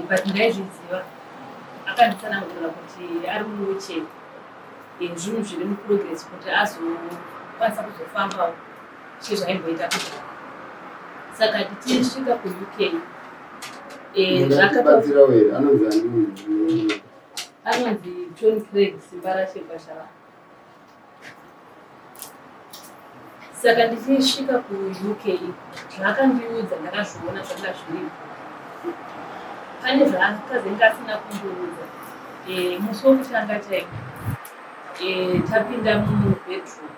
But ndaizviziva, akanditsanangurira kuti ari muwheelchair, zvinhu zviri muprogress kuti azokwanisa kuzofambawo sezvaimboita kudhara. Saka tichisvika kuUK, Mungandibatsirawo here? Anonzi ani munhu? Anonzi John Craig Simbarashe Gwashavana. Saka ndichisvika kuUK, zvaakandiudza ndakazviona zvanga zviripo. Pane zvaakazenge asina kundiudza. Musi wekutanga chaiko, tapinda mubedroom,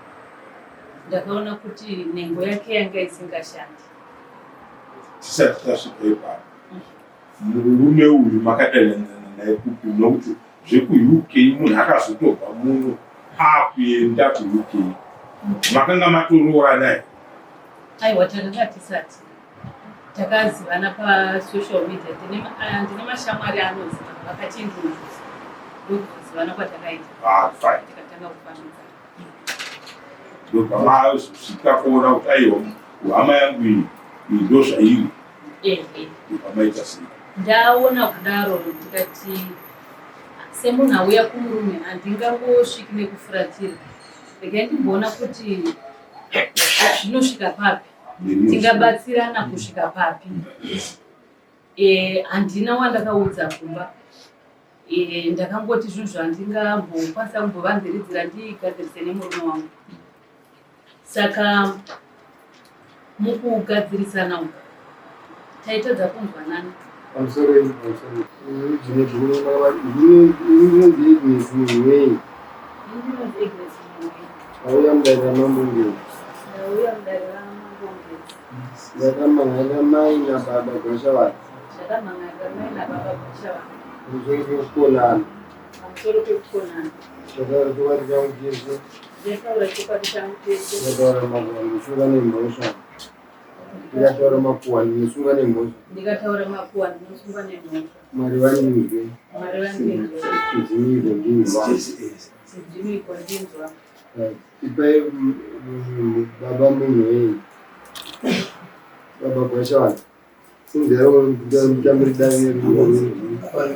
ndakaona kuti nhengo yake yanga isingashandi. Tisati tasvika ipapo, murume uyu makadanana naye kupi? Nokuti zvekuUK munhu akazotobva muno akuenda kuUK, makanga matoroora naye? Aiwa, takanga tisati. Takazivana pasocial media. Ndine mashamwari anoziva vakachindiudza, ndokuzivana kwatakaita. Ah, fine. Tikatanga kufambidzana. Ndobva mazosvika kuona kuti aiwa, hama yangu iyi, iyi ndo zvairi? Ehe. Ndobva maita sei? Ndaona kudaro, ndikati semunhu auya kumurume handingangosviki nekufuratira, regai ndimboona kuti zvinosvika papi, tingabatsirana kusvika papi. Handina wandakaudza kumba. Ndakangoti zvinhu zvandingambokwanisa kumbovanziridzira ndigadzirise nemurume wangu. Saka mukugadzirisana uku taitadza kunzwanana. Pamusoro, pamusoro. Ndinonzi Agnes Munhuwei. Ndinonzi Agnes Munhuwei. Ndauya mudare raMambo Ngezi. Ndauya mudare raMambo Ngezi. Ndakamhan'arira mai nababa Gwashavana. Ndakamhan'arira mai nababa Gwashavana. Pamusoro pekukonana. Pamusoro pekukonana. Ndataura chokwadi changu chese. Ndataura chokwadi changu chese. Ndataura makuhwa ndinosunga nemhosva. Ndikataura makuhwa ndinosunga nemhosva. Ndikataura makuhwa ndinosungwa nemhosva. Mwari vandinzwe. Mwari vandinzwe. Dzimirwe ndinzwa. Dzimirwe ndinzwa. Ipai baba munhu wenyu. Baba Gwashavana. Sinzai mutambiri dare. Ndinonzi Mr.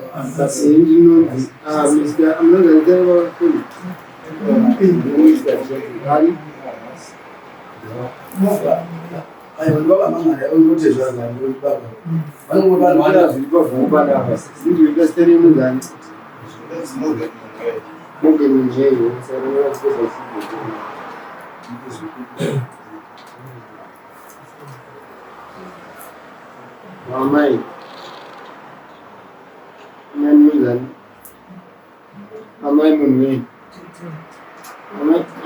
Munonzi ani? Mr. Ani? Aiwa, ndibaba mang'ana, ndotezvara baba. Vanongoti vanhu vana Zviri pabvumo panapa. Ndinoita zita remunzani? Morgan Munheyo. Saka ndinoratidza. Amai. Amai munzani? Amai munhu wenyu.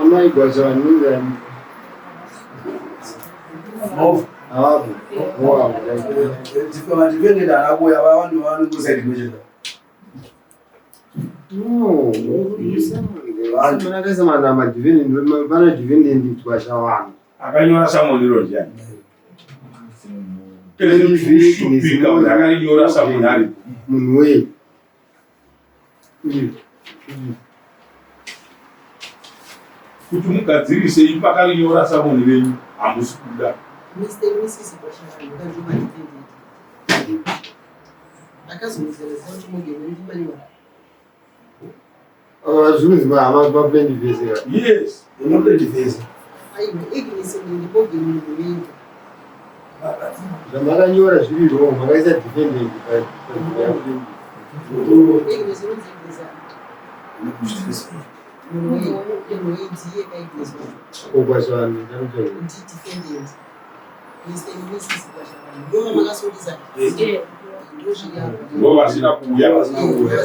Amai Gwashavana munzani? Havapo. Wow. Madefendant anakuya vanhu vanongosaidi kwecheta. No. Manakaisa mana madefendant, pana defendant Gwashavana. Akanyora summon iro ndiani? Shupika kuti akarinyora summon aripo. Munhu wei? Kuti mugadzirise ipa akarinyora summon renyu hamusi kuda. Mr. and Mrs. Gwashavana ndivo madefendant. Akazomudzera zita kuti Morgan ndimaniwa. Zvinonzi maplendivhesi. Yes. Unoplendivhesa. Aiwa, Agnes ndi Morgan munhu wenyu. Zvamakanyora zviri wrong, makaisa defendant. Agnes unonzi Agnes ani? Munhu wenyu, munhu wenyu ndiye Agnes wacho. KoGwashavana ndinotaura. Ndi defendant. Mr. and Mrs. Gwashavana. Ndo vamakasolisa. Ndo zviri apa. Ndo vasina kuuya. Ndo vasina kuuya.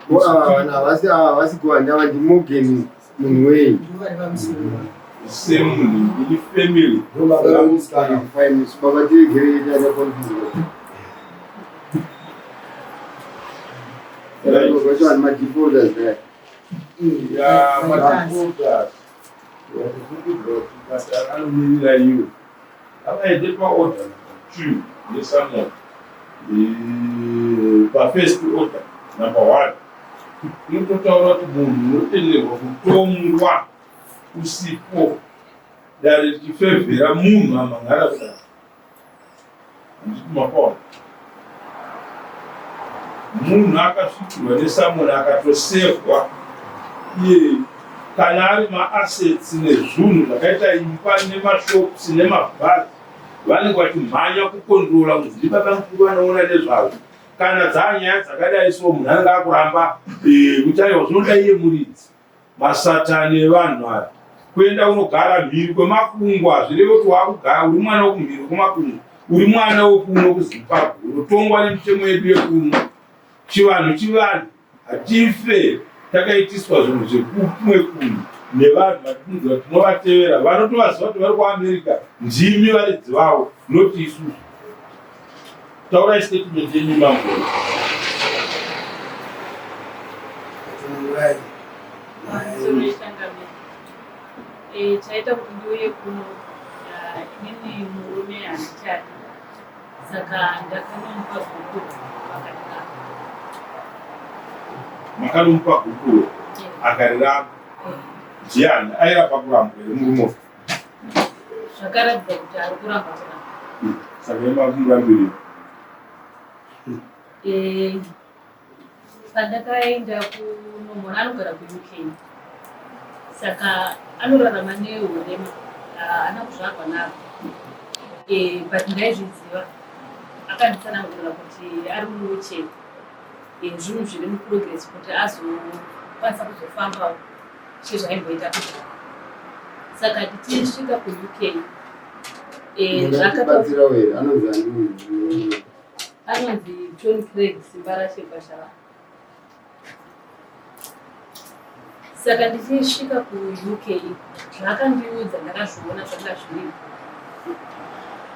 Ko ava vanhu havasi kuwanda, ndi Morgan munhu wei? Ndo vari pamusoro. Same munhu family. Fine, baba tiregerei taita confuse. Gwashavana madefaulters there. Ya, madefaulters. Basa anomirira iwe. Avaende paorder number 2 yesummon. Pafirst order number 1 inototaura kuti munhu unotenderwa kutongwa usipo, dare richifevhera munhu amhangara kudai. Handiti mapaona? Munhu akasvikirwa nesamoni akatosevhwa iye kana ari maassets nezvunhu zvakaita imba nemashops nemabhazi vanenge vachimhanya kukondrola kunzi ndibaba mukuru vanoona nezvazvo. Kana dzanyaya dzakadai so munhu anenge akuramba eh, kuti aiwa zvinoda iye muridzi. Masatani evanhu aya. Kuenda kunogara mhiri kwemakungwa hazvirevi kuti wakugara uri mwana wekumhiri kwemakungwa, uri mwana wekuno kuZimbabwe, unotongwa nemitemo yedu yekuno. Chivanhu chivanhu, hatife takaitiswa zvinhu zvekumwe kunhu nevanhu vatinoziva tinovatevera, vanotovaziva kuti vari kuAmerica, ndimi varidzi vavo not isusu. Taurai statement yenyu mambo. Eh, chaita kuti ndiuye kuno ah, inini murume handichadi saka ndakanomupa gupuro akariramba. Makanomupa gupuro akariramba. Ndiani airamba kurambwa here murume? Zvakaratidza kuti ari kuramba kuramba. Saka imakumurambirei? Eh, pandakaenda kunomona anogara kuUK saka anorarama nehurema haana kuzvarwa naro eh, but ndaizviziva akanditsanangurira kuti ari muwheelchair eh, zvinhu zviri muprogress kuti azokwanisa kuzofambawo sezvaimboita kudhara saka tichisvika kuUK eh, zvakatibatsirawo here anonzi ani anonzi John Craig Simbarashe Gwashavana saka ndichisvika kuUK zvaakandiudza ndakazviona zvanga zviripo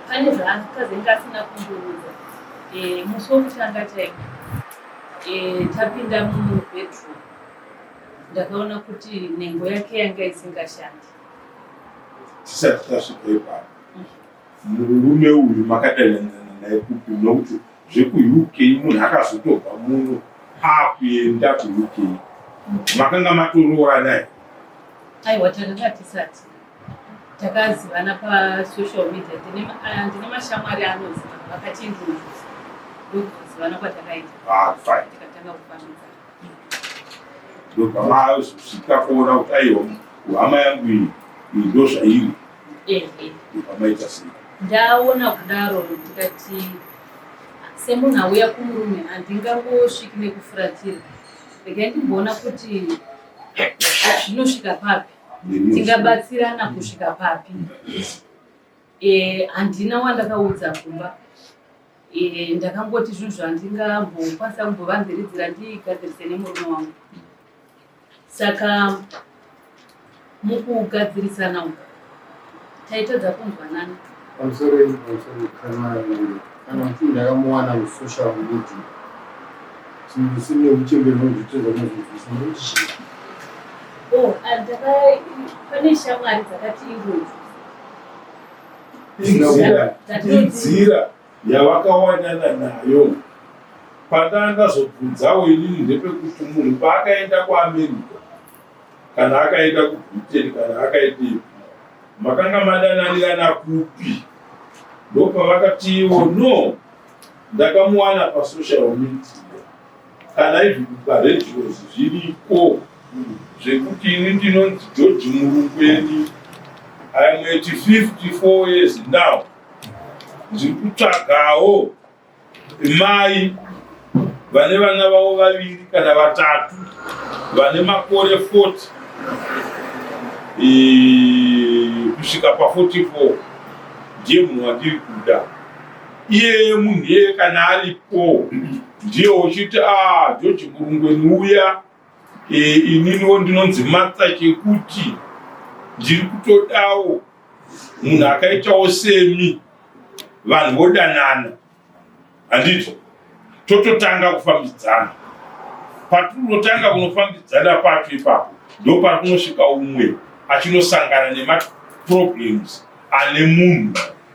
pane zvaakazenge asina kundiudza eh, musi wekutanga chaiko eh, tapinda mubedroom ndakaona kuti nhengo yake yanga isingashandi. Tisati tasvika ipapo, murume uyu makadanana naye kupi? Nokuti zvekuUK munhu akazotobva muno akuenda kuUK, makanga matoroora naye? Aiwa, takanga tisati takazivana pasocial media. Ndine mashamwari anoziva vakatiintroduce, ndokuzivana kwatakaita. Ah, fine. Tikatanga kufambidzana. Ndobva mazosvika kuona kuti aiwa hama yangu iyi iyi ndozvairi. Ndobva maita sei? Ndaona kudaro ndikati semunhu auya kumurume handingangosviki nekufuratira, regai ndimboona kuti zvinosvika papi, tingabatsirana kusvika papi. Handina wandakaudza kumba. Ndakangoti zvinhu zvandingambokwanisa kumbovanziridzira ndigadzirise nemurume wangu. Saka mukugadzirisana uku taitadza kunzwanana. Pamusoro pamusoro kana kana kuti ndakamuwana musocial media chinhu sine uchembere unozvitodza unozvinzwisa nekuti chii? Oh, pane shamwari dzakati ingozi. Inzira yavakawanana nayo. Pandandazobvunzawo inini ndepekuti munhu paakaenda kuAmerica kana akaenda kuBritain kana akaendepi makanga madananirana kupi? Ndopavakatiwo no, ndakamuwana pasocial media kana even paradios zviriko zvekuti ini ndinonzi George Murungweni. I am at 54 years now. Ndiri kutsvagawo mai vane vana vavo vaviri kana vatatu vane makore 40 kusvika pa 44 ndiye munhu wandiri kuda. Iyeye munhu iyeye kana aripo ndiye uchiti ah, George Murungweni uya ininiwo ndinonzi Martha Chekuti ndiri kutodawo munhu akaitawo semi, vanhu vodanana, handiti tototanga kufambidzana. Patinotanga kunofambidzana pacho ipapo ndopakunosvika umwe achinosangana nemaproblems ane munhu,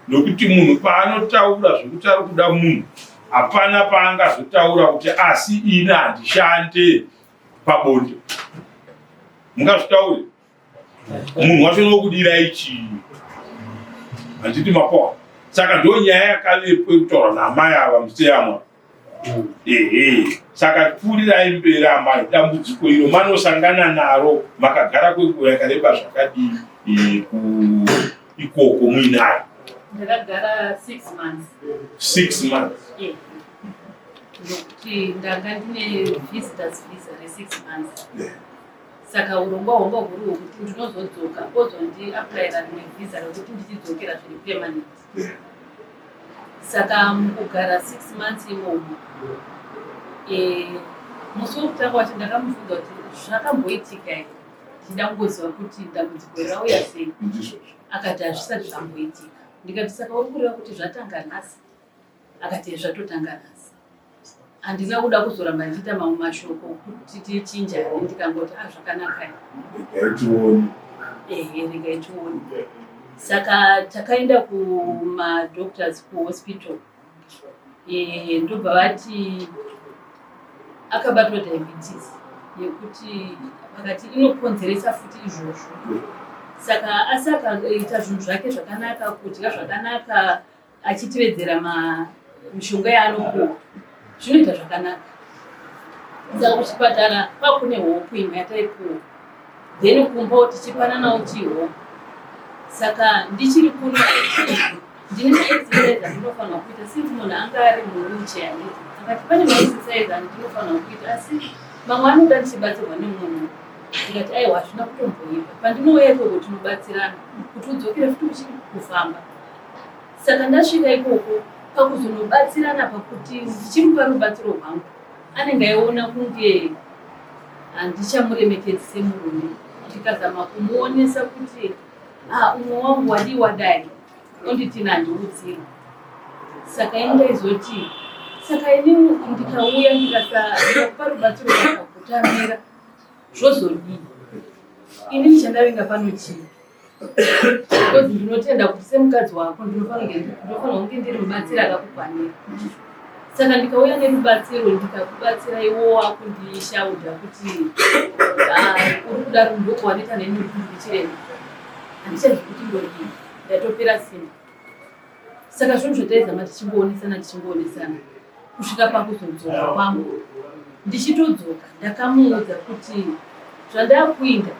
nokuti munhu paanotaura zvekuti ari kuda munhu hapana paangazotaura kuti asi ini handishande pabonde. Mungazvitaure munhu wacho nokudirai chii? Handiti mapoa. Saka ndo nyaya yakavepo yekutaura naamai ava museyamwa. Ehe, saka pfuurirai mberi amai, dambudziko iro manosangana naro makagara kwenguva yakareba zvakadii ikoko muinayo? Ndakagara 6 months. 6 months. Yeah. Nokuti ndanga ndine visitors visa re6 months. Saka urongwa hwanga huri hwekuti ndinozodzoka ozondiapplyira rimwe visa rekuti ndichidzokera zviri permanent. Saka mukugara 6 months imomo, musi wekutanga wacho ndakamubvunza kuti zvakamboitika here, ndichida kungoziva kuti dambudziko rauya sei. Akati hazvisati zvamboitika. Ndikati saka uri kureva kuti zvatanga nhasi? Akati zvatotanga nhasi. Handina kuda kuzoramba ndichiita mamwe mashoko kuti tichinjane, ndikangoti a zvakanaka, ehe, regai tione. Saka takaenda kumadoctors kuhospital, ndobva vati akabatwa diabetes yekuti vakati inokonzeresa futi izvozvo. Saka asi akaita zvinhu zvake zvakanaka, kudya zvakanaka, achitevedzera mishonga yaanopuwa, zvinoita zvakanaka. Saka kuchipatara kwakune hope imwe yataipuwa, then kumba tichipananawo chihope. Saka ndichiri kuno ndine maexercise andinofanirwa kuita, since munhu anga ari muwheelchair, handiti? Akati pane maexercise andinofanirwa kuita, asi mamwe anoda ndichibatsirwa nemunhu. Ndikati aiwa, hazvina kutomboipa, pandinouya ikoko tinobatsirana kuti udzokere futi uchiri kufamba. Saka ndasvika ikoko, pakuzonobatsirana, pakuti ndichimupa rubatsiro rwangu, anenge aiona kunge handichamuremekedzi semurume. Ndikazama kumuonesa kuti ah, umwe wangu wadii wadai, onditi nandiudzira. Saka ini ndaizoti saka ini ndikauya ndikakupa rubatsiro rwakakutamira, zvozodii? Ini ndichandavinga pano chii? Because ndinotenda kuti semukadzi wako ndinofanira kunge ndiri mubatsiri akakukwanira. Saka ndikauya nerubatsiro ndikakubatsira, iwo wakundishaudha kuti ah, uri kudaro, ndokuwaneta neni kuti ndiri chirema, handichazivi kuti ndodii, ndatopera simba. Saka zvinhu zvataizama tichingoonesana, tichingoonesana kusvika pakuzodzoka kwangu. Ndichitodzoka ndakamuudza kuti zvandakuinda,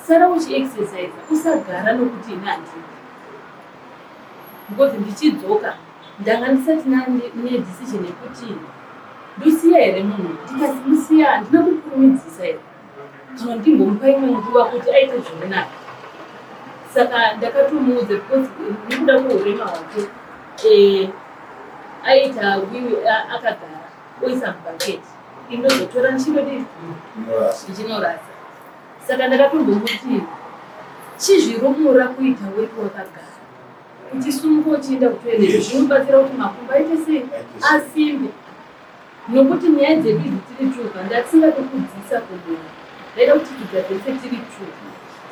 sara uchiexercise, usagara nokuti ini handidi, because ndichidzoka ndanga ndisati nedecision yekuti ndosiya here munhu. Ndikasimusiya, handina kukurumidzisa here kana ndimbomupa imwe nguva kuti aite zvirinaka. Saka ndakatomuudza because nekuda kweurema hwake, aita wiwi akagara, oisa mubhaketi, indozotora ndichindodii, ndichinorasa. Saka ndakatombomuti chizvirumura kuita weti wakagara, uchisumuka uchienda kutoilet, zvinobatsira kuti makumbo aite sei, asimbe. Nokuti nyaya dzedu idzi tiri two, ndatisingade kudzisa kumunhu, ndaida kuti tigadzirise tiri two,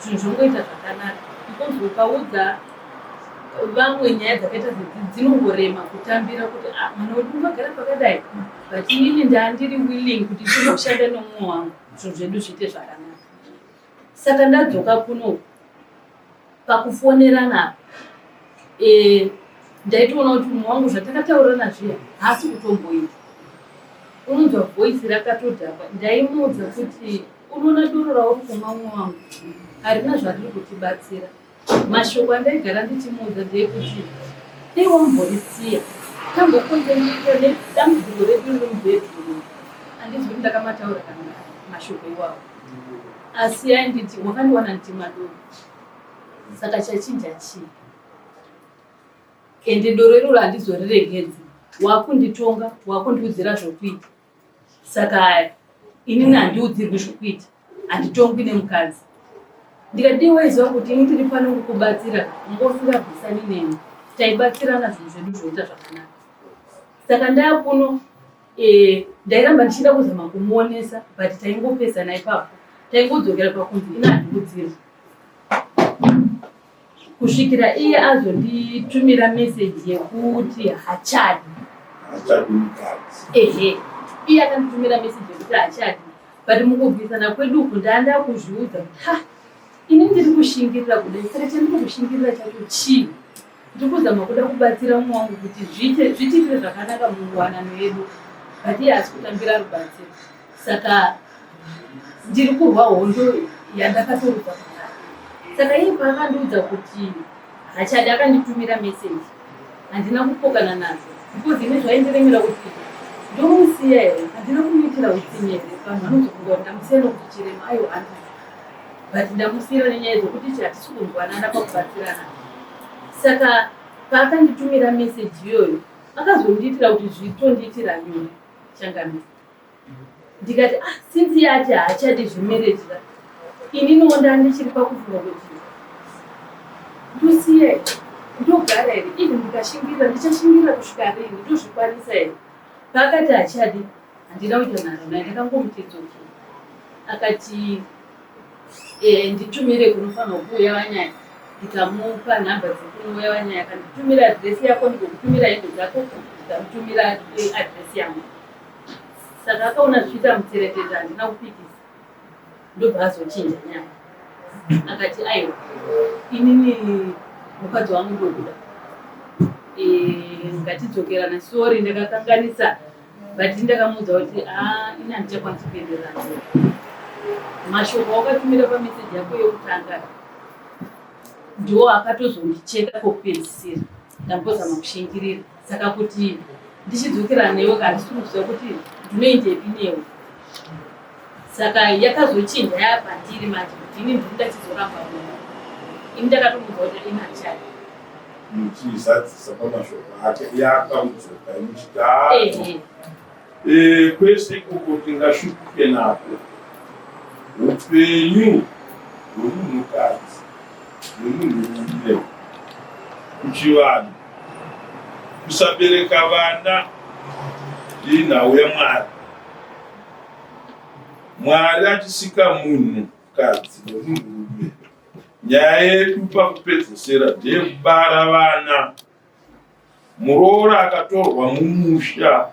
zvinhu zvongoita zvakanaka, because ukaudza vamwe nyaya dzakaita sedzi dzinongorema kutambira kuti ah, mwana wedu ungagara pakadai. But inini ndandiri willing kuti ndinoshanda nomumwe wangu, zvinhu zvedu zviite zvakanaka. Saka ndadzoka kuno, pakufonerana apa, ndaitoona kuti mumwe wangu zvatakataurirana zviya haasi kutomboita. Unonzwa voice rakatodhakwa. Ndaimuudza kuti unoona doro rauri kumwa, mumwe wangu, harina zvariri kutibatsira. Mashoko andaigara ndichimuudza ndeyekuti dei wamborisiya, tambokonzeneka nedambudziko redu riri mubedroom. Handizi kuti ndakamataura kana mashoko iwawo, asi ainditi wakandiwana ndichimwa doro, saka chachinja chii? Ende doro iroro handizoriregedzi, wakunditonga, wakundiudzira zvokuita. Saka inini handiudzirwi zvokuita, handitongwi nemukadzi. Ndikati waiziva kuti ini ndiri pano kukubatsira, ungosingabvisani neni, taibatsirana, zvinhu zvedu zvoita zvakanaka. Saka ndakuno, ndairamba ndichida kuzama kumuonesa, but taingopesana ipapo, taingodzokera pakunzi ina handiudzirwi, kusvikira iye azonditumira meseji yekuti hachadi. Ehe, iye akanditumira meseji yekuti hachadi. But mukubvisana kwedu uku ndaanda kuzviudza kuti ha, ini ndiri kushingirira kudai, saka chandiri kushingirira chacho chii? Ndiri kuzama kuda kubatsira mumwe wangu kuti zviite zvitiitire zvakanaka muwanano yedu but iye haasi kutambira rubatsiro saka ndiri kurwa hondo yandakatorudza kudhara. Saka iye paakandiudza kuti hachadi akanditumira message handina kupokana nazvo because ini zvaindiremera kuti ndomusiya here handina kumuitira utsinye here vanhu vanozofunga kuti ndamusiya nokuti chirema aiwa handina but ndamusiyira nenyaya dzekuti chi hatisi kunzwanana pakubatsirana saka paakanditumira message iyoyo akazondiitira kuti zvitondiitira nyore changamire ndikati ah since iye ati haachadi zvemarriage ka ininiwo ndandichiri pakufunga kuti ndosiya here ndogara here even ndikashingirira ndichashingirira kusvika rini ndozvikwanisa here paakati hachadi handina kuita nharo naye ndakangomuti it's okay akati eh, nditumire kunofanirwa kuuya vanyaya ndikamupa nhamba dzekunouya vanyaya akanditumira adresi yako ndikokutumira hembe dzako ndikamutumira eh, adresi yangu saka akaona zvichiita mutseretete handina kupikisa ndobva azochinja nyaya akati aiwa inini mukadzi wangu ndokuda eh, ngatidzokerana sorry ndakakanganisa but ndakamuudza kuti ah, ini handichakwanisi kuenderera mberi mashoko awakatumira pameseji yako yekutanga ndiwo akatozondicheka kokupedzisira ndambozama kushingirira saka kuti ndichidzokera newe ka handisi kuziva kuti ndinoendepi newe saka yakazochinja yapandiri manje kuti ini ndiri ndachizoramba munhu ini ndakatomuudza kuti ini handichadi Muchizadzisa pamashoko ake yakamudzoka muchiti e, kwese ikoko tingashupuke nako upenyu hwemunhukadzi nemunhurume kuchivanhu kusabereka vana inhau yamwari mwari achisika munhukadzi nemunhurume Nyaya yedu pakupedzesera ndeyekubara vana. Muroora akatorwa mumusha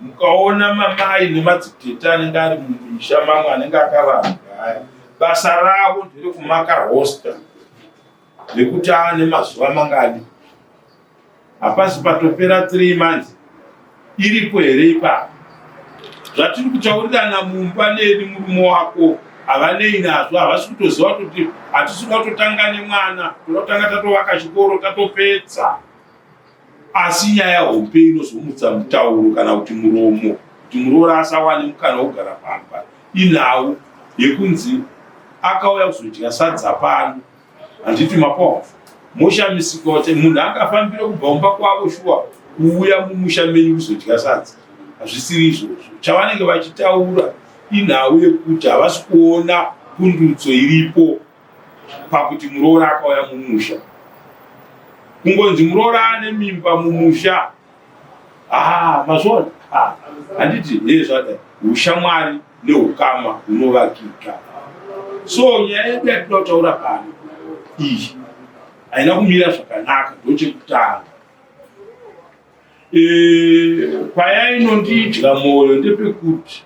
mukaona mamai nemadzitete anenge ari mumisha mamwe anenge akarambwa aya basa ravo nderekumaka rosta rekuti aane mazuva mangani Hapasi patopera 3 months iripo here ipapo? Zvatiri kutaurirana mumba neni murume wako havanei nazvo, havasi kutoziva kuti hatisi kuda kutotanga nemwana, toda kutanga tatovaka chikoro tatopedza. Asi nyaya hombe inozomutsa mutauro kana kuti muromo kuti muroora asawane mukana wekugara pamba inhau yekunzi akauya kuzodya sadza pano Handiti mapofu moshamisika kuti munhu angafambire kubva kumba kwavo shuwa kuuya mumusha menyu kuzodya sadza. Hazvisiri izvozvo. Chavanenge vachitaura inhau yekuti havasi kuona pundutso iripo pakuti muroora akauya mumusha. Kungonzi muroora ane mimba mumusha Ah, mazviona? Ah, handiti hee zvadai ushamwari neukama hunovakika. So nyaya yedu yatinoda kutaura pano iyi haina kumira zvakanaka, ndochekutanga. E, payainondidya mwoyo ndepekuti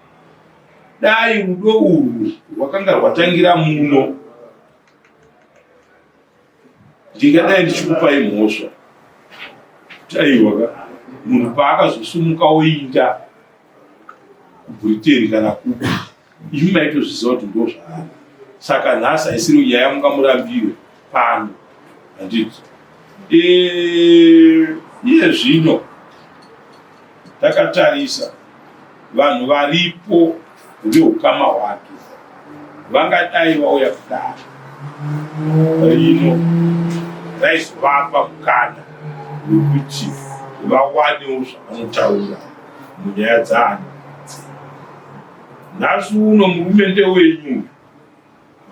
dai rudo urwu rwakanga rwatangira muno ndingadai ndichikupai mhosva kuti aiwa ka munhu paakazosumuka oinda kuBritain kana kupi imi maitozviziva kuti ndo zvaari saka nhasi haisiri nyaya mungamurambire pano handiti e, iye zvino takatarisa vanhu varipo veukama hwake vangadai vauya kudare rino raizovapa mukana wekuti vawanewo zvavanotaura munyaya dzaani nhasi uno murume ndewenyu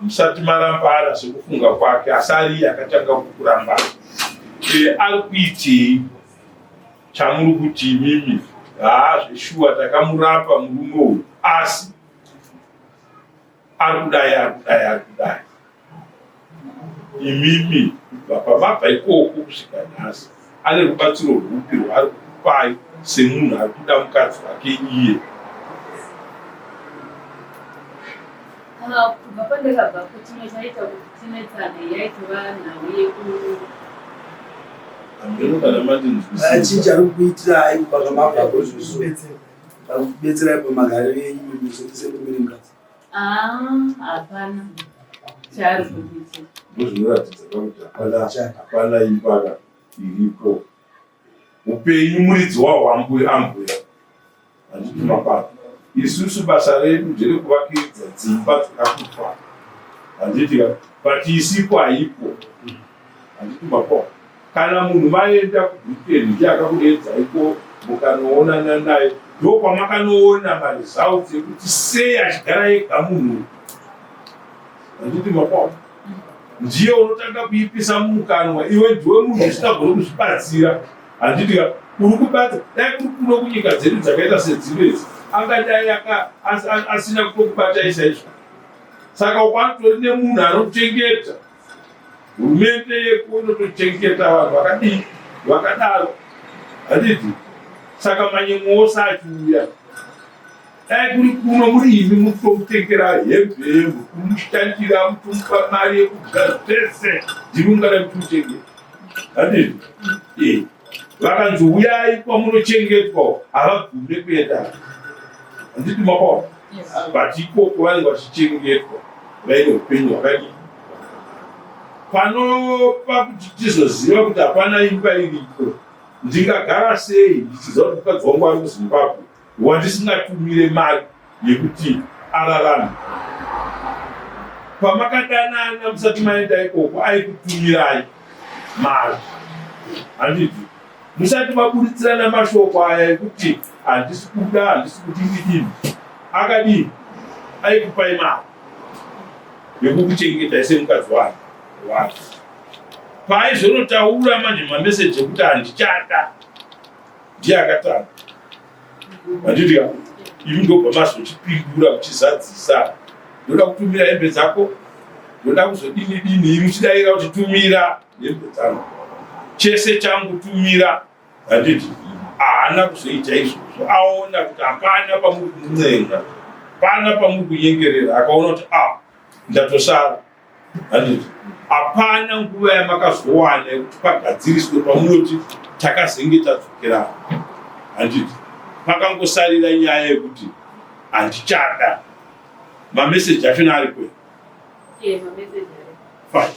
musati marambana sekufunga kwake asi ariye akatanga kukurambana e, ari kuitei chamuri kuti imimi haa zveshuwa takamurapa murume uyu asi ari kudai ari kudai ari kudai imimi kubva pamabva ikoko kusvika nhasi ane rubatsiro rwupi rwaari kukupai semunhu ari kuda mukadzi wake iye Ah, kubva pandakabva chimwe chaita kuti tinetsane yaitova nhau yeku Hameno kana mandinzwisisa. Chii chari kukuitirai kubva kwamabva izvozvo? Pakubetserai pamagariro enyu musotisekumiri mukadzi. Ah, hapana chaari kundiitira. Ndozvinoratidza kuti hapana hapana imba iripo. Upenyu muridzi wahwo ambuya ambuya. Handiti mapato. Isusu basa redu nderekuvakiridza dzimba dzakakufa. Handiti ka? But isipo haipo. Handiti mapato. Kana munhu maenda kuBritain ndiye akakudeedzaiko mukanoonana naye ndokwamakanoona maresults ekuti sei achigara ega munhu. Handiti mapato. Ndiye unotanga kuipisa mumukanwa iwe ndiwe munhu usingagoni kuzvibatsira. Handiti ka uri kubata dai kuri kuno kunyika dzedu dzakaita sedzino idzi angadai asina kutokubatai saizvo. Saka uko anotori nemunhu anochengeta hurumende yeko inotochengeta vanhu vakadii vakadaro handiti saka manyemwe ose achiuya dai kuri kuno muri imi mutomutengera hembe mukumushandira mutomupa mari yekudya zvese ndimi mungadai muchimutengera handiti eh, vakanzi uyai kwamunochengetwa havabvume kuenda handiti makaona but ikoko vanenge vachichengetwa vaine upenyu hwakadii panopa kuti tizoziva kuti hapana imba iriko ndingagara sei ndichiziva kuti mukadzi wangu ari kuzimbabwe wandisingatumire mari yekuti ararame. Pamakadanana musati maenda ikoko aikutumirai mari handiti? Musati maburitsirana mashoko aya ekuti handisi kuda handisi kuti ndidini, akadii? Aikupai mari yekukuchengetai semukadzi wake wake. Paaizonotaura manje mameseji ekuti handichada ndiye akatanga handiti ka imi ndobva mazochipindura muchizadzisa ndoda kutumira hembe dzako ndoda kuzodini dini imi muchidaira kuti tumira hembe dzangu chese changu tumira handiti haana kuzoita izvozvo aona kuti hapana pamuri kumunyenga pana pamuri kunyengerera akaona kuti a ah, ndatosara Handiti hapana nguva yamakazowana yekuti pagadziriswe pamunoti takazenge tadzokerana. Handiti pakangosarira nyaya yekuti handichada. Mameseji achona ariko here? Fine.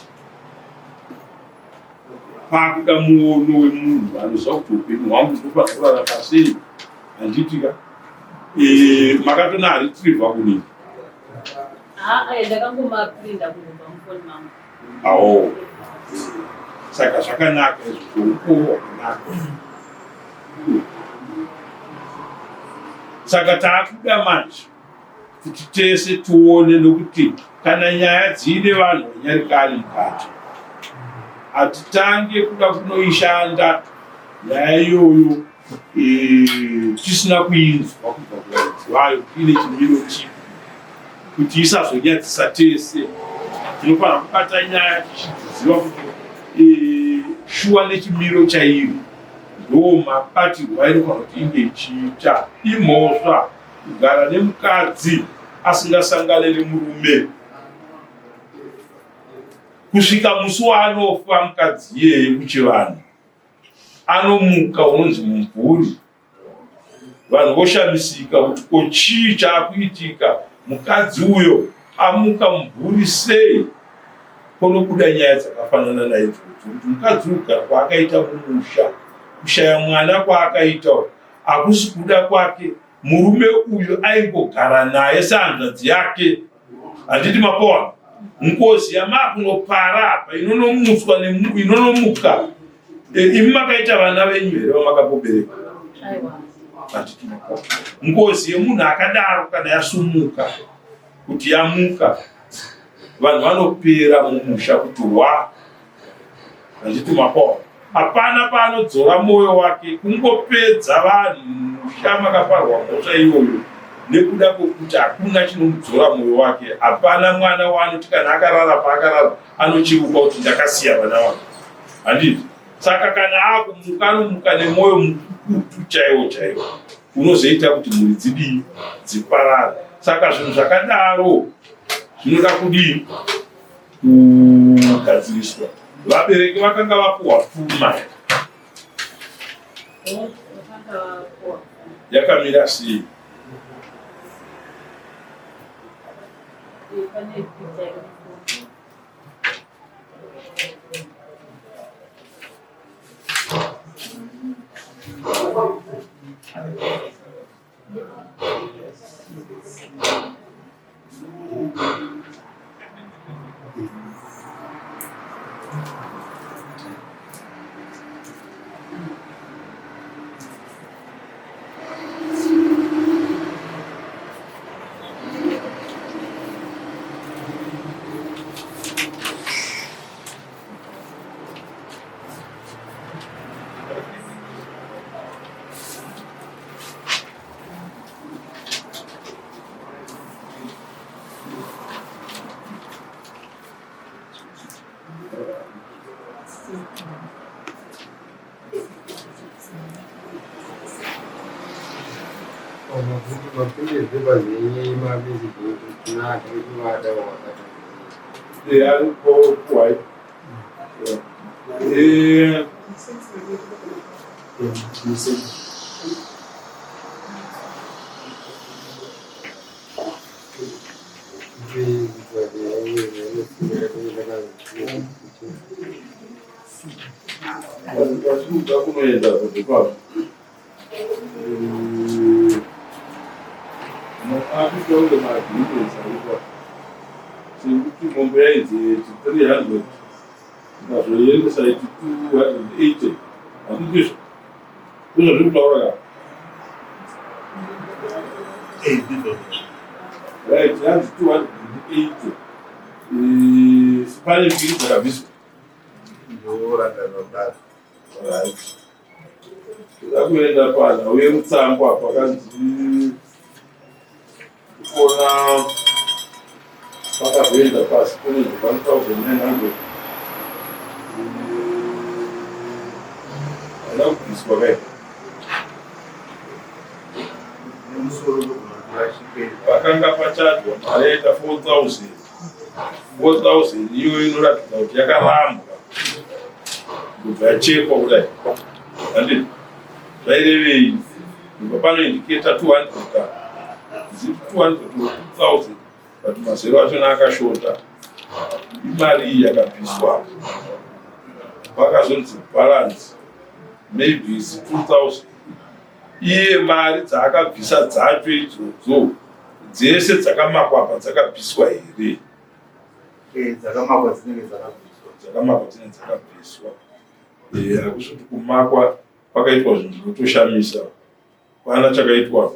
Pakuda muono wemunhu anoziva kuti upenyu hwangu ndofanira kurarama sei. Handiti ka? Eh, makatona haritirivha kunini. Ndakangomaprinda kungobva mufoni mangu. Awo. Saka zvakanaka izvo mukuwo wakanaka. Saka taakuda manje kuti tese tione nokuti kana nyaya dziine vanhu vanyarikani mukati hatitange kuda kunoishanda nyaya iyoyo Eh, tisina kuinzwa kubva kuvaridzi vayo kuti ine chimiro chipi kuti isazonyadzisa tese tinofanira kubata nyaya tichidziziva kuti eh, shuwa nechimiro chairo ndo mabatirwo ainofanira kuti inge ichiita imhosva kugara nemukadzi asingasangane nemurume kusvika musi waanofa mukadzi iyeye kuchivanhu Anomuka unonzi mumvuri. Vanhu voshamisika kuti ko chii chaakuitika mukadzi uyo amuka mumvuri sei? Ponobuda nyaya dzakafanana naidzodzo kuti mukadzi uyu kugara kwaakaita mumusha, kushaya mwana kwaakaita hakusi kuda kwake. Murume uyu aingogara naye sehanzvadzi yake. Handiti mapoa ngozi yamakunopara apa inonomutswa inonomuka e, imi makaita vana venyu here vamakapobereka? Handiti mapoa ngozi yemunhu akadaro kana yasumuka kuti yamuka vanhu vanopera mumusha kuti wa Handiti mapoa hapana paanodzora moyo wake kungopedza vanhu musha makaparwa mhosva iyoyo nekuda kwekuti hakuna chinomudzora moyo wake. Hapana mwana waanoti kana akarara paakarara anocheuka kuti ndakasiya vana vangu, handiti? Saka kana akumuka anomuka nemwoyo mukukutu chaiwo chaiwo unozoita kuti mhuri dzidii dziparare. Saka zvinhu zvakadaro zvinoda kudii? Kugadziriswa. Vabereki vakanga vapuhwa pfuma. Yakamira sei? Kwatiri kunoenda kuzikwazvo akutonge maagreements aitwa sekuti mombe yainzi 300 tikazoiendesa iti 280 handindizvo ndizvo zviri kutaura ka right yanzi 280 pane mbiri dzakabviswa right toda kuenda panhau yemutsambo apa kanzi kuona pakazoenda pasi kunezi 1900 haina kubviswa kai pakanga pachadwa mari yaita 4000 4000 iyo inoratidza kuti yakarambwa kubva yachekwa kudai handiti zvairevei kubva panoindiketa 200 ka ziti 200 or 2000 but mazero achona akashota imari iyi yakabviswa pakazonzi balance maybe is 2000 iye mari dzaakabvisa dzacho idzodzo dzese dzakamakwa apa dzakabviswa here Eh, dzakamakwa dzinenge dzakabviswa. Dzakamakwa dzinenge dzakabviswa. Eh, hakusi kuti kumakwa kwakaitwa zvinhu zvinotoshamisa. Pana chakaitwa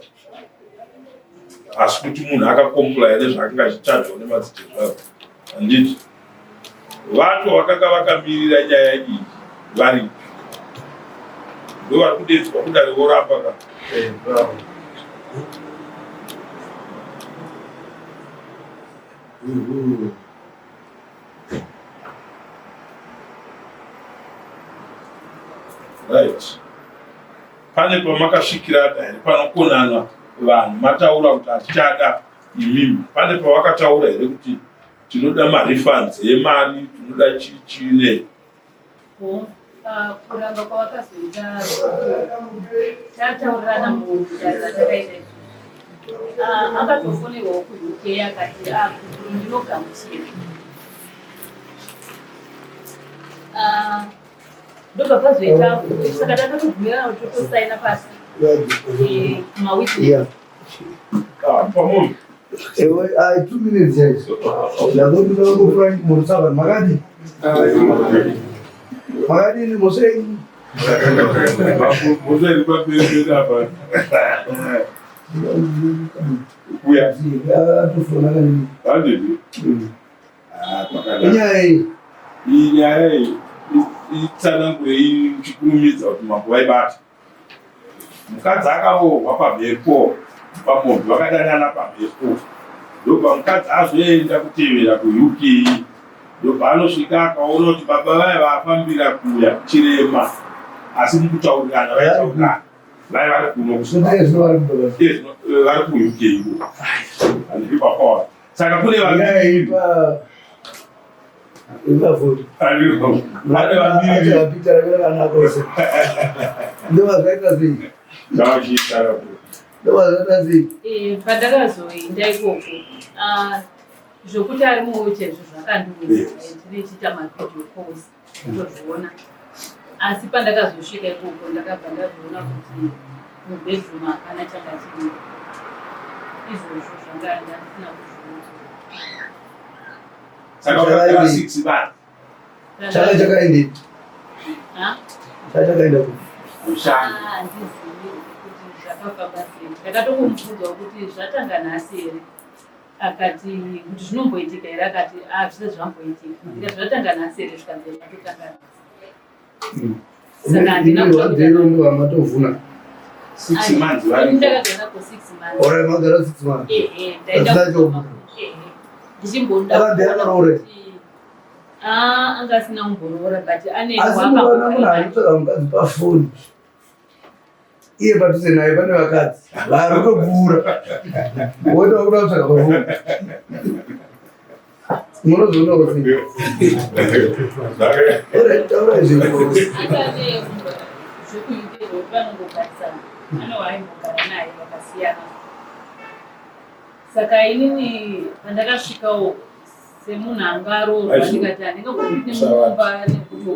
asi kuti munhu akakomplaya nezvaakanga achichajwa nemadzitezvaro handiti vacho vakanga vakamirira nyaya iyi varipi ndo vari kudedzwa kudare voramba ka Eh, Right. Pane pamakasvikirana here panokonana vanhu mataura kuti hatichada imimi pane pavakataura here kuti tinoda marefunds emari tinoda chii nei Kuramba kwavakazoita tataurirana mudare ratakaita izvi ah, akatofonerwawo kuUK akati ah, ndinogamuchira ah, ndobva pazoita saka takatobvumirana kuti totosaina pasi eh, mawitness Pamunhu. Ewe, ah, 2 minutes chaizvo. Ndakuti ku Frank Murutsavan makadi? Makadini musei? Musei pamberi apa. Kuya. Atofona kani. Handidi. Ah, pakanaka. Inyaya iyi. Iyi nyaya iyi itsanangurei uchikurumidza kuti mambo vaibata. Mukadzi akaroorwa pamhepo pamombe vakadanana pamhepo ndobva mukadzi azoenda kutevera kuUK ndobva anosvika akaona kuti baba vaya vafambira kuya chirema asi mukutaurirana vaitaurirana vaya vari kuno vari kuUK iko handiri papawa saka kune vaviri pane vaviri. Ndova zvaita sei? Ndova zvaita sei? Eh, pandakazoenda ikoko ah, zvokuti ari muwheelchair izvo zvakandiudza tirichiita mavideo calls kutozviona asi pandakazosvika ikoko ndakabva ndazoona kuti mubedroom hapana changa chirimo izvozvo zvanga ndandisina kuzviona. Saka wakagara 6 months. Chaka chakaendepi? Chaka chakaenda kupi? Kushanda. Ah, handizivi kuti zvakafamba sei. Ndakatongomubvunzawo kuti zvatanga nhasi here akati kuti zvinomboitika here akati ah zvisati zvamboitika. Ndikati zvatanga nhasi here zvikanzi zvatotanga nhasi. Saka handina Iro ndo vamatovhuna. 6 months variko. Ndakagara for 6 months. Ora magara 6 months. Ehe, ndaenda Hazina kuoma. Ehe. Ndichimbonda. Akabve akaroora. kuti, Ah, anga asina kumboroora but ane Asi mukaona munhu anotsvaga mukadzi pafoni iye padhuze naye pane vakadzi vari kutopfuura woita kuda kutsvaga pafoni munozoonawo sei? Alright, taurai zvenyu. Ane zvekuUK zvekuti vanongogarisana. Ane waaimbogara naye vakasiyana. Saka inini pandakasvikawo semunhu anga aroorwa ndikati handingambopinde mumba nekuti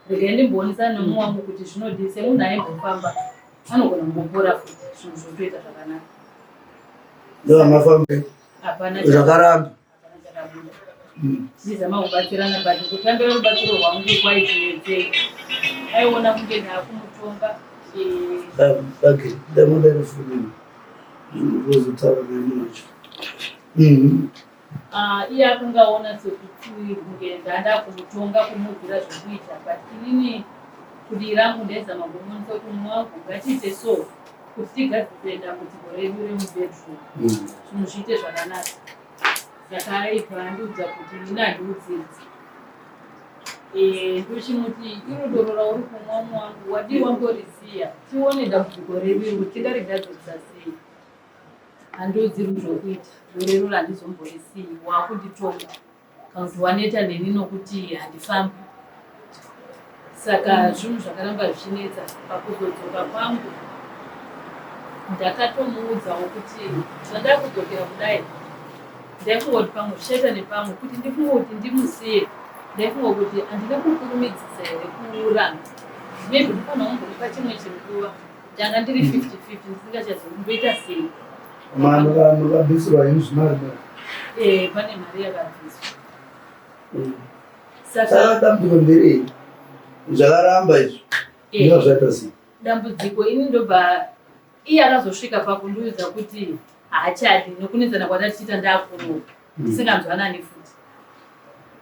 regai ndimboonesana nemumwe wangu kuti zvinodii semunhu aimbofamba anogona kungopora futi zvinhu zvotoita zvakanaka. Ndovamafambe Hapana zvakaramba. hapana chakabuda. Tichizama kubatsirana but kutambira rubatsiro rwangu kwaitinetsei. Aiona kunge ndakumutonga eh, Okay, ndamuda rifuni. Ndozotaura naye munhu wacho. Ah, iye akangaona sekuti kunge ndanda kumutonga kumuudzira zvekuita but inini kudii rangu ndaizama kumuonesa kuti mumwe wangu ngatiite so kuti tigadzirise dambudziko redu remubedroom zvinhu zviite zvakanaka. Saka aibva andiudza kuti ini handiudzidzi. Eh, ndochimuti iro doro rauri kumwa mumwe wangu wadii wangorisiya tione dambudziko redu iri kuti tingarigadzirisa sei. Handiudzirwi zvokuita doro iroro handizomborisiyi wakunditonga kana kuti waneta neni nokuti handifambi. Saka zvinhu zvakaramba zvichinetsa. Pakuzodzoka kwangu ndakatomuudzawo kuti zvandakudzokera kudai ndaifunga kuti pamwe zvichaita nepamwe kuti ndifunge kuti ndimusiye ndaifunga kuti handina kukurumidzisa here kuramba maybe ndifanira kumbomupa chimwe chinguva ndanga ndiri 50-50 ndisingachazivi ndoita sei. Makabvisirwa henyu zvimari mari. Eh, pane mari yakabviswa. Saka Saka dambudziko nderei? Zvakaramba izvi. eh, Ndizvo zvaita sei? dambudziko ini ndobva iye akazosvika pakundiudza kuti haachadi nokunetsana kwatatiita ndakuroora tisinganzwanani futi.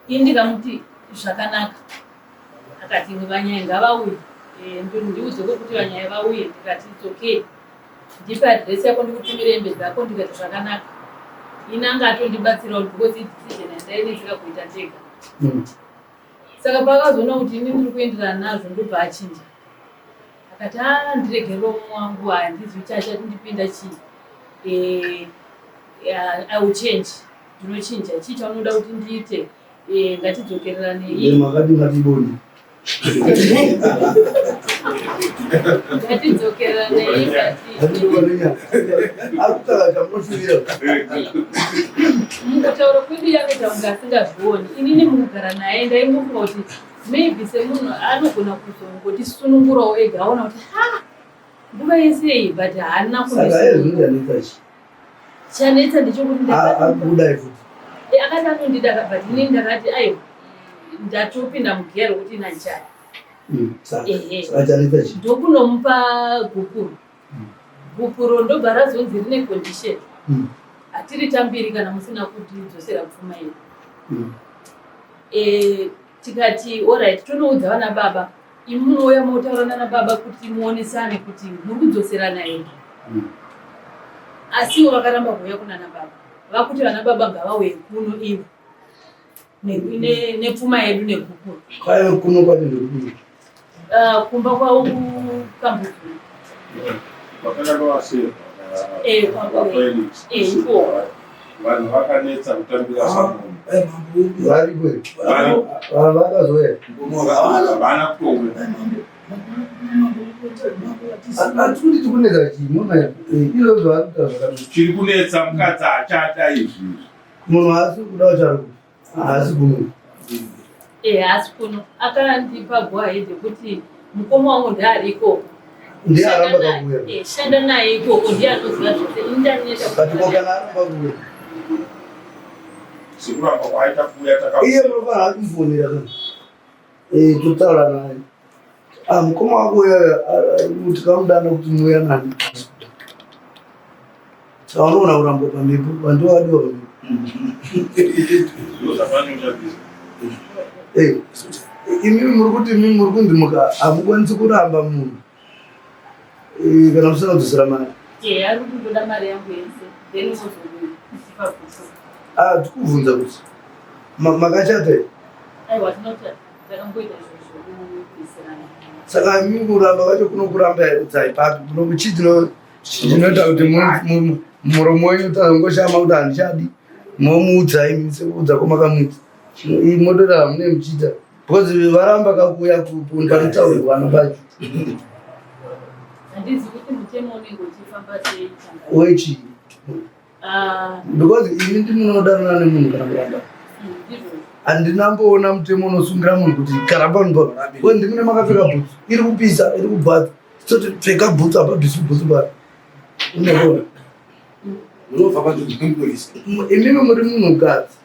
Ini ndikamuti zvakanaka akati vanyai ngavauye. Eh, ndiudze kwekuti vanyai vauye ndikati it's okay ndipe adresi yako ndikutumire hembe dzako ndikati zvakanaka. Ini anga atondibatsirawo because idecision yandainetseka kuita ndega. Saka paakazoona kuti ini ndiri kuenderana nazvo ndobva achinja. Akati ah ndiregerere umwe wangu handizivi chachatindipinda chii. Eh, I will change. Ndinochinja chii chaunoda kuti ndiite eh, ngatidzokereranei. Makati matiboni. Ngatidzokereranei but Ari kutsvaga chamunoshuvira. mukutaura kwedu yakaita kunge asingazvioni. Inini mukugara naye ndaimufunga kuti maybe semunhu anogona kuzongotisunungurawo ega aona kuti ha nguva yese iyi but haana Saka iye kundisunungura. zvinochanetsa chii? Chanetsa ndechekuti Ari kudai futi. Akati anondida but inini ndakati aiwa ndatopinda mugiya rokuti nanjani. Saka Ehe. saka chanetsa chii? Ndokunomupa gupuro. Gupuro ndobva razonzi rine condition. Hatiritambiri kana musina kutidzosera pfuma yedu. Eh, tikati alright tonoudza vana baba imi munouya motaura nana baba kuti muonesane kuti muri kudzoserana here. Asi ivo vakaramba kuuya kunana baba vakuti vana baba ngavauye kuno ivo nepfuma yedu negupuro. Kwaive kuno kwacho ndekuno. Ah, kumba kwavo kukambudzura. Vakakavaseva Eh, vaFelix. Eh, ikoko. Vanhu vakanetsa kutambira samunhu. Variko here? Variko. Vanhu vakazouya. Havana kutouya. Hatikuti tikunetsa chii mona izvo zvaari kuita zvakanaka. Chiri kunetsa mukadzi achada izvi. Munhu haasi kuda kuti ari haasi kuno. Eh, haasi kuno. Akandipa go ahead yekuti mukoma wangu ndaari ikoko. Ndiye aramba kakuuya. Eh, shanda naye ikoko ndiye anoziva zvese. Ini ndaneta. But ko kana aramba kuuya. Sekuramba kwaaita kuuya taka. Iye munofanira kumufonera kana. Eh, totaura naye. Ah, mukoma wako uya tikamudana kuti muuya nani. Saka unoona kurambwa pamhepo, vantu vadiwa pamhepo. Eh, imimi muri kuti imimi muri kunzi muka hamukwanisi kuramba munhu eh, kana musina kudzosera mari. Eh, ari kungoda mari yangu yese then wozoipa kuso. Ah, tikubvunza kuti makachata here? Aiwa, tinochata. Takamboita izvo zvokubvisirana. Saka imimi kuramba kwacho kunokuramba udzai papi? Kunokuchii chinoita kuti muromo wenyu utazongoshama kuti handichadi momuudza imi sekuudza kwamakamuita motoita hamune muchiita because varamba kakuuya panotaurirwana pacho. Handizi kuti mutemo unenge uchifamba sei changa. Wechii? Ah. Because imi ndimunodanana nemunhu kana kuramba. Ndizvo. Handinamboona mutemo unosungira munhu kuti karamba unobva. Because ndimune makapfeka bhutsu iri kupisa iri kubhadha. Toti pfeka bhutsu apa bhisu bhutsu pa. Unoona. Unobva panzvimbo. Imimi muri munhukadzi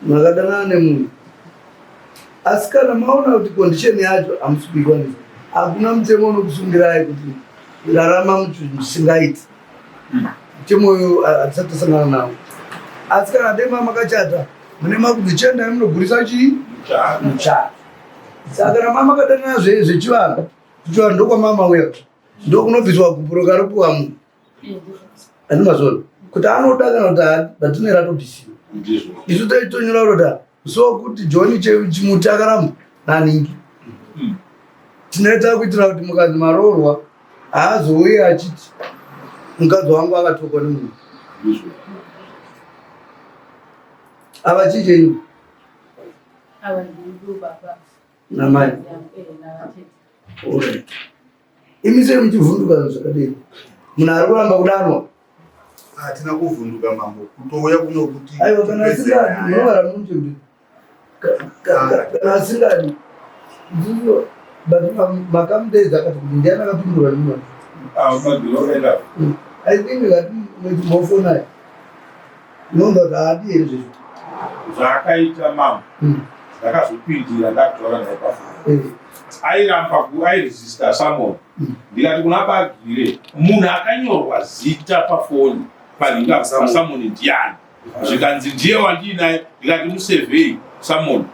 makadanana nemunhu asi kana maona kuti condition yacho hamusi kuikwanisa hakuna mutemo unokusungirai kuti rarama musingaiti mutemo uyu hatisati tasangana nawo asi kana dema makachata mune makunzi chiendai munogurisa chii muchato saka kana mamakadanana zvechivanhu kuchivanhu ndokwamama uya ndokunobviswa gupuro karopiwa munhu Ani mazona kuti anoda kana kuti haadi but tinenge ratobvisiwa. Isu taitonyora kuti so kuti John chimuti akaramba naningi. Tinoita kuitira kuti mukanzi maroorwa haazouye achiti mukadzi wangu akatokwa nemunhu. Ava chii chenyu? Ava ndivo baba. Namai. Eh, navatete. Alright. Imi sei muchivhunduka zvakadii? Munhu ari kuramba kudanwa. Hatina kuvhunduka mambo, kutouya kuno kuti Aiwa kana asingadi munovara muchembere. Kana asingadi ndizvo but makamudeedza akati kuti ndiani akapindura nemwana. Ah, magiro I think that mwechimbofonai. Unoona kuti haadi here zvezvo. Zvaakaita mambo ndakazopindira ndakutaura naye pafoni. Airamba airesista summon. Ndikati kuna Bagire munhu akanyorwa zita pafoni paringa pasamoni ndiani? Zvikanzi ndiye wandiinaye. Ndikati musevhei summon.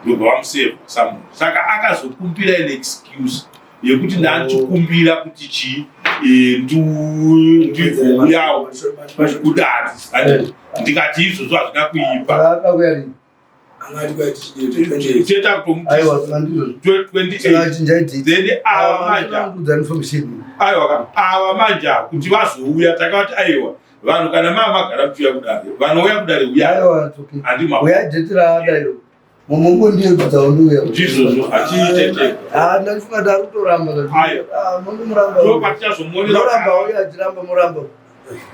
Ndobva vamusevha summon. Saka akazokumbira an excuse yekuti ndanchikumbira kuti chii ndigouyawo kudare. Ndikati izvozvo hazvina kuipa. Toita kutomuti 28 then ava manja aiwa ka ava manja kuti vazouya takavati aiwa vanhu kana maa magara muchiuya kudare vanouya kudare uyai handima Uyai date raada iro. Mumungu ndiye kudzaunduya. Ndizvozvo hatiite tega. Ah, ndafunga kuti ari kutoramba. Ayo. Ah, mungomuramba. Ndopatichazomuonera. Muramba uye achiramba muramba.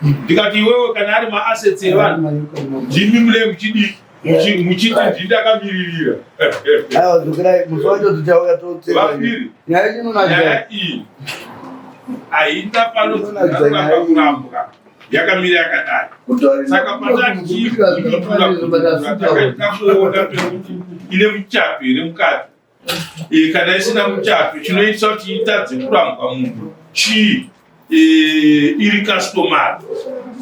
Ndikati iwewe kana ari maassets evanhu ndimi mune muchidii muchiti ndini ndakamiririra. Aiwa dzokerai musi wacho tichauya totsenga. Vapiri. Nyaya chinonakidza. Nyaya iyi haina panodziramba kurambwa yakamira yakadai. Saka patachii takaita kuona pekuti ine muchato here mukati. Kana isina muchato chinoitisa kuti itadze kurambwa munhu chii? Iri customary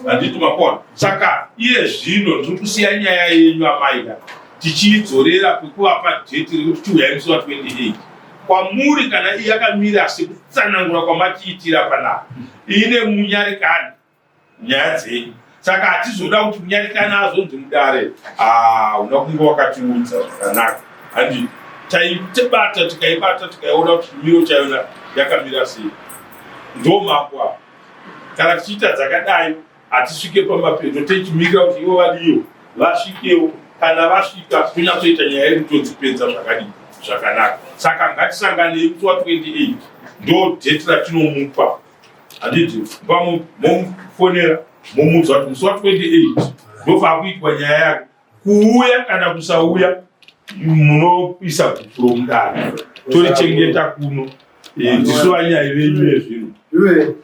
handiti makona. Saka iye zvino ndiri kusiya nyaya yenyu amaida tichiidzorera pekuvapa date rekuti chiuyai musi wa 28 kwamuri kana iye yakamira sekutsanangura kwamatiitira panapa ine munyarikani nyaya dzenyu. Saka hatizoda kuti munyarikani azonzi mudare una kunge wakatiudza zvakanaka handi taibata tikaibata tikaiona kuti chimiro chayona yakamira sei. Ndo mambo apa kana tichiita dzakadai hatisvike pamapeto techimirira kuti ivo vadiwo vasvikewo kana vasvika tonyatsoita nyaya yedu todzipedza zvakadii zvakanaka. Saka ngatisanganei musi wa 28 Ndo date ratinomupa, handiti? Momufonera, momuudza kuti musi wa28 ndopaakuitwa nyaya yake. Kuuya kana kusauya, munoisa gupuro mudare, torichengeta kuno. Tisu vanyai venyu vezvinhu. Iwe.